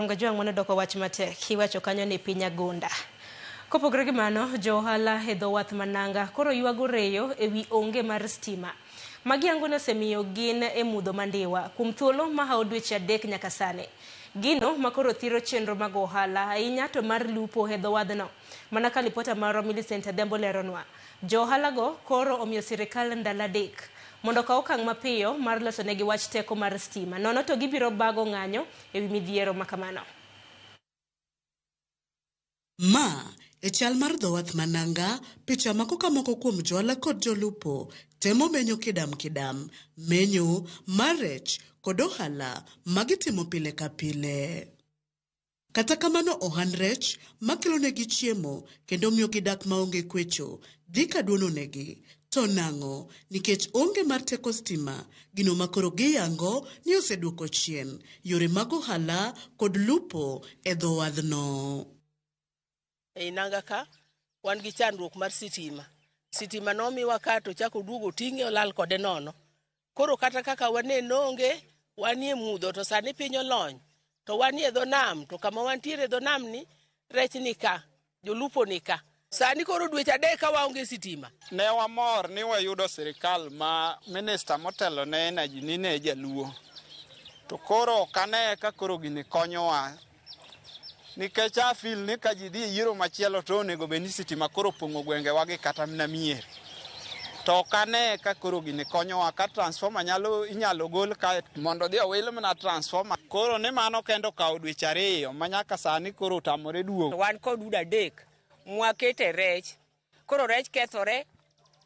Kajwang' mano doko wach matek iwacho kanyo ni piny Agunda. Kopogore gi mano, jo ohala e dho wath ma Nanga koro ywago reyo e wi onge mar stima. Magi yango ni osemiyo gin e mudho mandiwa kuom thuolo mahawo dweche 3 nyaka sani. Gino makoro thiro chenro mag ohala ahinya to mar lupo e dho wadhno. Mana ka lipota marwa Millicent Adhiambo leronwa. Jo ohalago koro omiyo sirikal ndalo 3 mondo okaw okang' mapiyo mar loso negi wach teko mar stima. Nono to gibiro bago ng'anyo e wi midhiero makamano. Ma e chal mar dho wath ma Nanga, picha mako ka moko kuom johala kod jolupo temo menyo kidam kidam, menyo mar rech kod ohala ma gitimo pile ka pile. Kata kamano ohand rech makelo negi chiemo kendo miyo gidak maonge kwecho dhi ka duono negi. To nang'o? Nikech onge mar teko stima, gino makoro giyango ni oseduoko chien yore mag ohala kod lupo e dho wadhno. Ei Nanga ka wan gi chandruok mar sitima. Sitima nomiwa ka to chako oduogo oting'e olal kode nono. Koro kata kaka waneno onge, wanie mudho to sani piny olony. To wanie dho nam, to kama wantiere e dho nam ni, rech ni ka, jolupo ni ka. Sani koro dweche 3 ka waonge sitima. Ne wamor ni wayudo sirikal ma minista motelo ne energy ni ne jaluo. To koro ok ane ka koro gini konyowa. Nikech a feel ni ka ji dhi e yiero machielo to onego bed ni sitima koro opong'o gwengewa gi kata mana mier. To ok ane ka koro gini konyowa ka transformer inyalo gol kae mondo odhi owil mana transformer. Koro ni mano kendo okawo dweche 2 ma nyaka sani koro otamore duogo. Wan kod udi 3 mwakete rech. Koro rech kethore,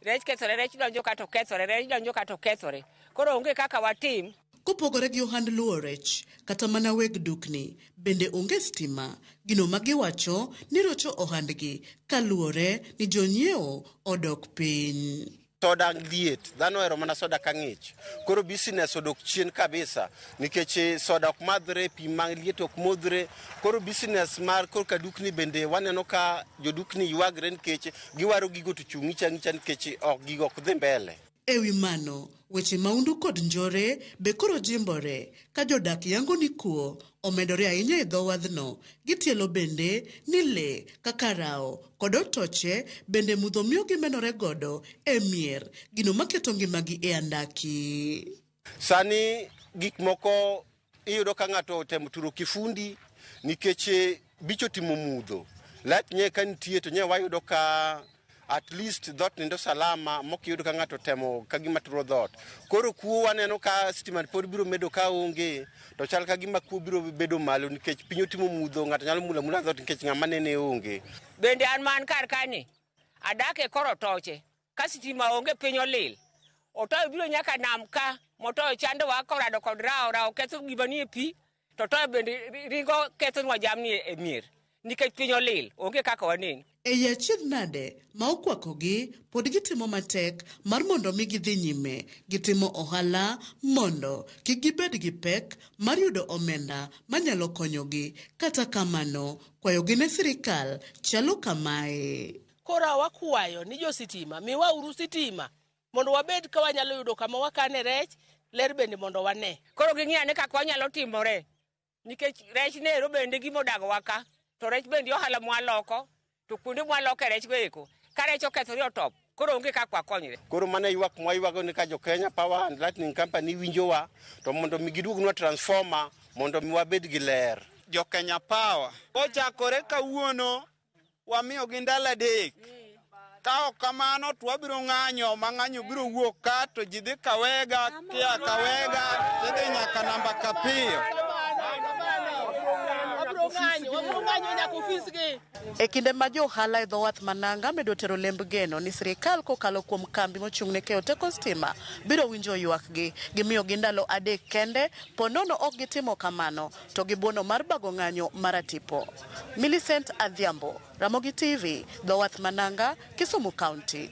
rech kethore, rech donjo kata okethore, rech donjo kata okethore. Koro onge kaka watim. Kopogore gi ohand luwo rech, kata mana weg dukni bende onge stima, gino ma giwacho ni rocho ohandgi kaluwore ni jonyiewo odok piny. Soda liet, dhano ohero mana soda ka ng'ich. Koro business odok chien kabisa nikech soda ok madhre, pi ma liet ok modhre. Koro business mar korka dukni bende waneno ka jodukni ywagre nikech giwaro gigo to chung' ng'icha ng'icha nikech ok gigo ok dhi mbele. E wi mano, weche maundu kod njore be koro jimbore ka jodak yango ni kuo omedore ahinya e dho wadhno. Gitielo bende ni le kaka rao kod otoche bende mudho miyo gimenore godo e mier, gino maketo ngimagi e andaki. Sani gik moko iyudo ka ng'ato otemo turo kifundi nikech bicho timo mudho. Light nye ka nitie to nye wayudo ka at least dhot nindo salama mok iyudo ka ng'ato temo ka gima turo dhot. Koro kuo waneno ka stima pod biro medo ka onge to chal ka gima kuo biro bedo malo nikech piny otimo mudho, ng'ato nyalo mulo amula dhot nikech ng'ama nene onge. Bende an man kar kani adak e kor otoche ka sitima onge piny olil. Otoyo biro nyaka nam ka motoyo chandowa korado kod rao, rao ketho gima nie pi to otoyo bende ringo kethonwa jamni e mier nikech piny olil, onge kaka waneno. E achiedh nade ma okwakogi pod gitimo matek mar mondo mi gidhi nyime gitimo ohala mondo kik gibed gi pek mar yudo omenda manyalo konyogi. Kata kamano, kwayogi ne sirikal chalo kamae. Koro wakwayo ni jo sitima, miwauru sitima mondo wabed ka wanyalo yudo kama wakane rech, ler bende mondo wane. Koro ging'i ane kaka wanyalo timore nikech rech nero bende gima odagowa ka, to rech bende ohala mwaloko, to kuonde mwaloke rech go eko ka rech okethore otop, koro onge kaka wakonyre. Koro mano e ywak mwaywago ni ka jo Kenya Power and Lighting Company winjowa to mondo mi giduognwa transformer mondo mi wabed gi ler. Jo Kenya Power kochakore kawuono wamiyogi ndalo 3. Ka ok kamano to wabiro ng'anyo ma ng'anyo biro wuok ka to ji dhi Kawega, kia Kawega tidhi nyaka namba Kapiyo. E kinde ma jo ohala e dho wath ma Nanga medo tero lemb geno ni sirikal kokalo kuom kambi mochung' ne keyo teko stima biro winjo ywakgi. Gimiyogi ndalo 3 kende, po nono ok gitimo kamano to gibuono mar bago ng'anyo maratipo. Millicent Adhiambo, Ramogi TV, dho wath ma Nanga, Kisumu County.